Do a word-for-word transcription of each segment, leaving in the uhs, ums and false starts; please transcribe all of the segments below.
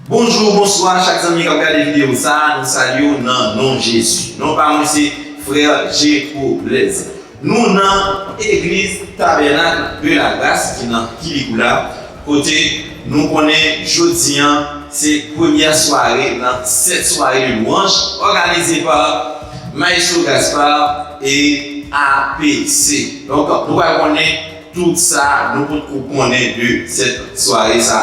Bonjou, bonswa, chak zanmi k ap gade videyo sa a, nou salye w nan non Jezi. Non pa mwen se frè Jeko Blaise. Nou nan Egliz Tabènak de la Gras ki nan Kilikoula, kote nou konnen jodi a se premyè sware nan sèt sware de lwanj òganize pa Maestro Gaspard e A P C. Donk, nou pral konnen tout sa nou potko konnen de sèt sware sa.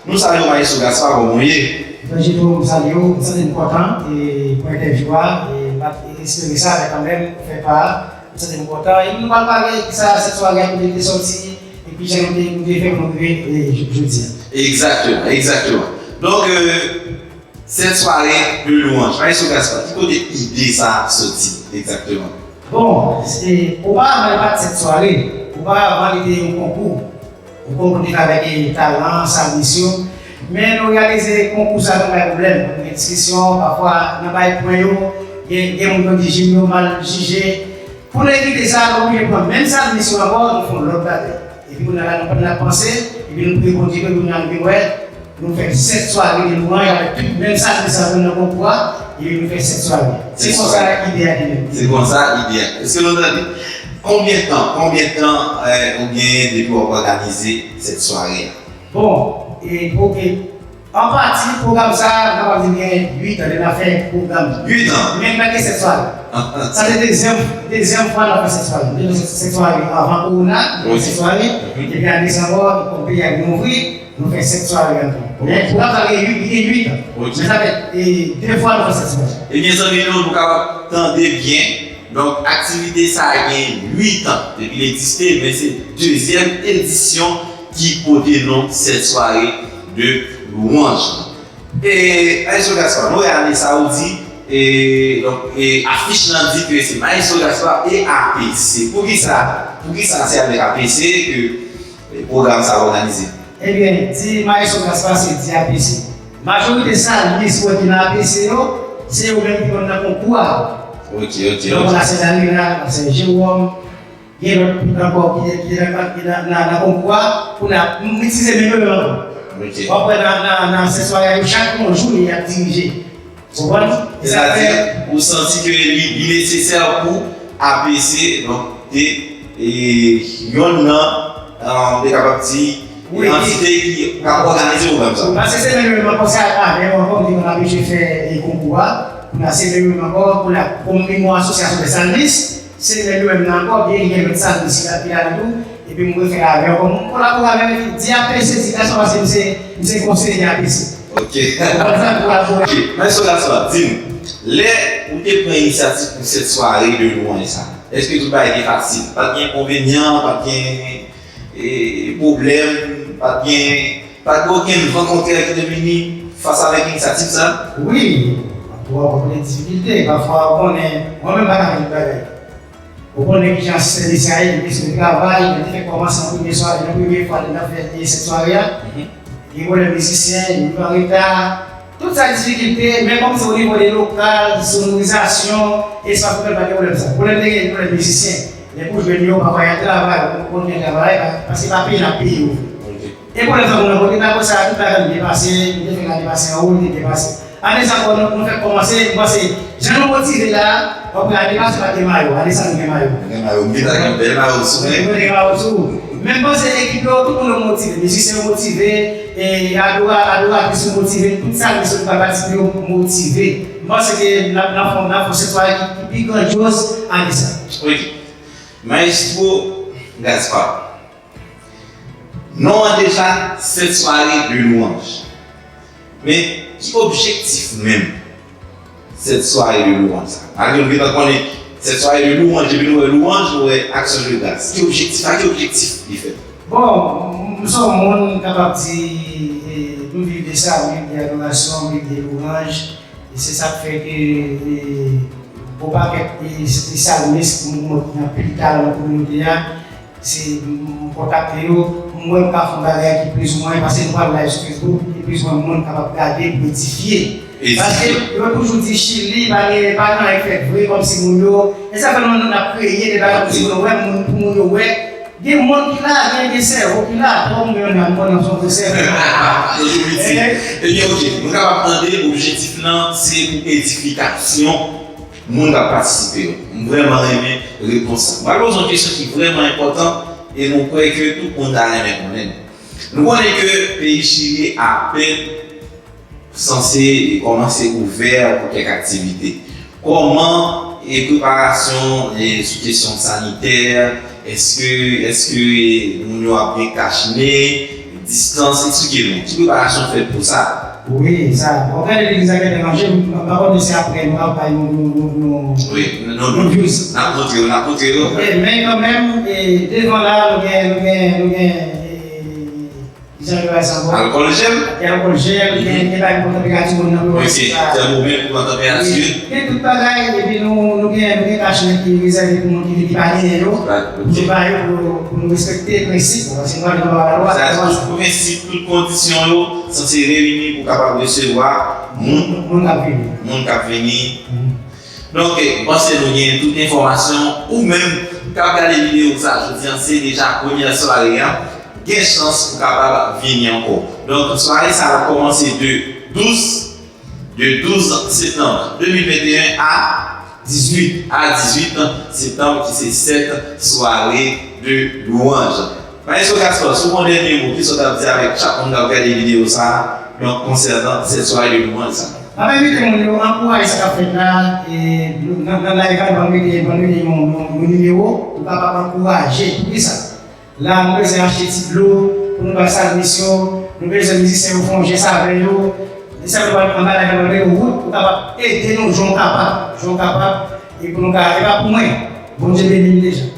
Nou salye w, Maestro Gaspard, kòman w ye? Frè Jeko, m salye w, m santi m kontan e pou entèvyou a, e m pa t espere sa, men kanmenm, ou fè pa a, m santi m kontan. E nou pral pale kisa sèt sware a, kote l te sòti, e kijan nou te, nou te fè pou nou rive e, j- jodi a. Egzakteman, egzakteman. Donk, euh, sèt sware de lwanj. Maestro Gaspard, ki kote ide sa a soti egzakteman? Bon, se, oparavan, li pa t sèt sware. Oparavan, li te yon konkou. Yon konkou ki te fè avèk, e, talan, salmis yo. Men nou reyalize konkou sa nou bay pwoblèm. Nou gen diskisyon, pafwa, nan bay pwen yo, gen, gen moun ki di jim yo mal jije. Pou nou evite sa, nou oblije pran menm salmis yo ankò, nou fè yon lòt batay. Epi kounye a la, nou panse, epi nou priye Bondye, epi kounye a nou vin wè, nou fè sèt sware de lwanj avèk tout menm salmis sa yo nan konkou a, epi nou fè sèt sware. Se konsa ide a te vini. Se konsa ide a. Èske nou tande? Konbyen tan, konbyen tan, eh, ou genyen depi w ap òganize sèt sware a? Bon, e, oke. An pati, pwogram sa a, nou kapab di gen uit an depi n ap fè pwogram. Uit an? Men li pa t gen sèt sware. Sa se dezyèm, dezyèm fwa n ap fè sèt sware. Nou te fè sèt sware avan kowona, nou te fè sèt sware. Epi ane sa ankò, kòm peyi a vin ouvri, nou fè sèt sware ankò. Men pwogram sa gen uit, li gen uit an. Men sa fè, e, de fwa nou fè sèt sware. Ebyen, zanmi nou, nou kapab tande byen. Donk, aktivite sa a gen uit an depi l egziste, men se dezyèm edisyon ki pote non sèt sware de lwanj. E, Maestro Gaspard, nou wè ane sa ou di, e, donk, e, afich lan di ke se Maestro Gaspard e A P C. Poukisa, poukisa se avèk A P C ke, e, pwogram sa a òganize? Ebyen, di Maestro Gaspard se di A P C. Majorite salmis ou wè ki nan A P C yo, se yo menm ki konn nan konkou a. Ok, ok, donk, ok. Pastè Daniel, pastè Jewòm, gen lòt ankò ki, ki nan, ki nan, nan, nan konkou a, pou n ap itilize menm yo menm ankò. Ok. W ap wè nan, nan, nan sèt sware yo, chak yon jou, y ap dirije. Ou konprann? E sa fè. Sètadi, ou santi ke li, li nesesè pou A P C, donk, te, e, yonn nan, e, te kapab di, wi, antite ki ka òganize pwogram sa. Paske se menm yo menm ankò, se avè yo ankò, m te konn abitye fè, e, konkou a. Kounye a se menm yo menm ankò, kounye a, kòm nou yon asosyasyon de salmis, se menm yo menm nan ankò, byen gen lòt salmis ki la, ki la tou. Epi mwen fè avè yo, kòm mwen kolabore avè yo, di A P C, di gason, paske m se, m se konseye A P C. Ok. Ou konprann sa, m kolabore. Ok. Maestro Gaspard, di m, lè ou te pran inisyativ pou sèt sware de lwanj sa, èske tout bagay te fasil? Pa t gen enkonvenyan, pa t gen, e, pwoblèm, pa t gen, pa t gen okenn van kontrè ki te vini fas avèk inisyativ sa? Wi, w ap rankontre difikilte. Pafwa, ou konnen, mwen menm pa ka fè tout bagay. Ou konnen kijan sistèm isi a ye, kesyon de travay, lè te fèk kòmanse nan premye sware, nan premye fwa lè n ap fè sèt sware a. Gen pwoblèm mizisyen, yo rive an reta. Tout sa difikilte, men kòm se o nivo de lokal, sonorizasyon, espas pou fè l, pa gen pwoblèm sa. Pwoblèm te gen, pwoblèm mizisyen. Lè pou jwenn yo, pafwa y ap travay, ou konn gen travay, pa- paske pa peye n ap peye yo. Ok. E pwoblèm sa moun nan pote, men apre sa, tout bagay nou depase, nou te fè l ane pase an ou, nou te depase. Ane sa ankò, nou, nou fèk kòmanse, m panse, jan nou motive la, w ap wè ane pase pa t gen mayo, ane sa nou gen mayo. Nou gen mayo, m vin ak yon bèl mayo sou mwen. Nou gen mayo sou. Men m panse ekip yo, tout moun yo motive, mizisyen yo motive, e adora-, adoratris yo motive, tout salmis yo ki pral patisipe yo motive. M panse ke n ap, n ap fè, n ap fè yon sèt sware ki, ki pi grandyoz ane sa. Ok. Maestro Gaspard. Non an deja, sèt sware de lwanj. Men, ki objektif menm sèt sware de lwanj sa? Malgre nou gentan konnen sèt sware de lwanj, depi nou wè lwanj, nou wè aksyon de gras. Ki objektif? A ki objektif li fèt? Bon, m se yon moun kapab di, e, m viv de sa, m viv de adorasyon, m viv de lwanj. E se sa k fè ke, e, bon pakèt, e, e salmis, moun ki gen anpil talan nan kominote a, se, m, m kontakte yo, m wè m ka fè yon bagay ki plizoumwen, paske nou pral live sou Facebook, ki plizoumwen moun kapab gade pou edifye. Edifye. Paske yo toujou di Chili, pa gen, pa gen anyen k fèt vre, kòmsi moun yo, e sa fè nou, nou ap kreye de bagay kòmsi pou nou wè, moun, pou moun yo wè, Gen moun ki la, gen, gen sèvo ki la, twò m gen nan m konnen son sèvo. Ebyen, ok, nou kapab tande objektif lan se pou edifikasyon moun k ap patisipe yo. M vrèman renmen repons sa. Mwen poze yon kesyon ki vrèman enpòtan e mwen kwè ke tout moun ta renmen konnen. Nou konnen ke peyi Chili apèn sanse kòmanse ouvè pou kèk aktivite. Kòman e preparasyon e sou kesyon sanitè, èske èske moun yo ap byen kachne, distans, eksplike nou. Ki preparasyon fèt pou sa? Wi, sa. Bon, gade legliz la gentan ranje, m pa konnen si apre nou ap bay nou nou nou nou Wi, nou nou views. N ap montre yo, n ap montre yo. Ok, men kanmenm, e, devan la, nou gen, nou gen, nou gen, e, Jan yo bay sa bon. Alkòl jèl. Gen alkòl jèl, gen gen bagay pou tanperati moun nan pou Wi, se tèmomèt pou pran tanperati. Gen tout bagay, epi nou nou gen nou gen kach ki rezève pou moun ki ki pa genyen yo. Pou nou ba yo pou pou nou respekte prensip, paske nou pa gen dwa ba lwa. Sa tout prensip, tout kondisyon yo sanse reyini pou kapab resevwa moun Moun k ap vini. Moun k ap vini. Donk, m panse nou gen tout enfòmasyon. Ou menm k ap gade videyo sa jodi an, se deja premyè sware an, gen chans ou kapab vini ankò. Donk, sware sa ap kòmanse de douz, de douz septanm de mil venteyen a dizuit, a dizuit septanm, ki se sèt sware de lwanj. Maestro Gaspard, si w gen yon dènye mo, kisa w t ap di avèk chak moun k ap gade videyo sa a, donk, konsènan sèt sware de lwanj sa a? M ap envite moun yo ankouraje sa k ap fèt la, e nan nan live la, nou pral mete, pral mete yon, yon, yon nimewo, ou kapab ankouraje. Poukisa? La, nou bezwen achte ti dlo pou nou bay salmis yo, nou bezwen mizisyen yo fè yon jès avè yo. E sa nou pral anba live la, nou pral mete yon wout, ou kapab ede nou jan w kapab, jan w kapab, e pou nou ka, e pa pou mwen, Bondye beni m deja.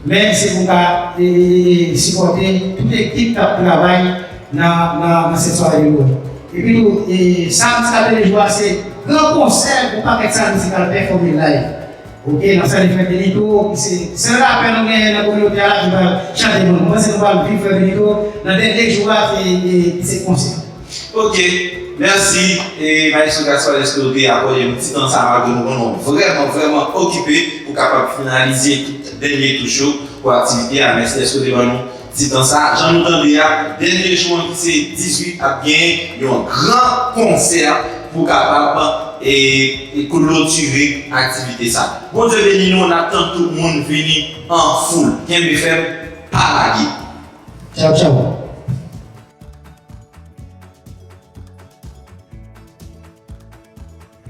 Men se pou ka e, e, e, sipòte tout ekip k ap travay nan, nan, nan sèt sware yo. Epi tou, e, samdi sa de jou a se gran konsè pou pakèt salmis ki pral pèfòme live. Ok, nan sèl frè Benito, ki se sèl rapè nou genyen nan kominote a la ki pral chante pou nou. Mwen se nou pral viv frè Benito nan dènye jou a, e, e, ki se konsè. Ok, mèsi e Maestro Gaspard dèske w te akòde nou ti tan sa a, malgre nou konnen w vrèman, vrèman okipe pou kapab finalize tout dènye touch yo pou aktivite a. Mèsi dèske w te ban nou ti tan sa a. Jan nou tande a, dènye jou an ki se dizuit ap gen yon gran konsè pou kapab e, e klotire aktivite sa a. Bondye beni nou, n ap tann tout moun vini an foul. Kenbe fèm, pa lage. Tchaw, tchaw.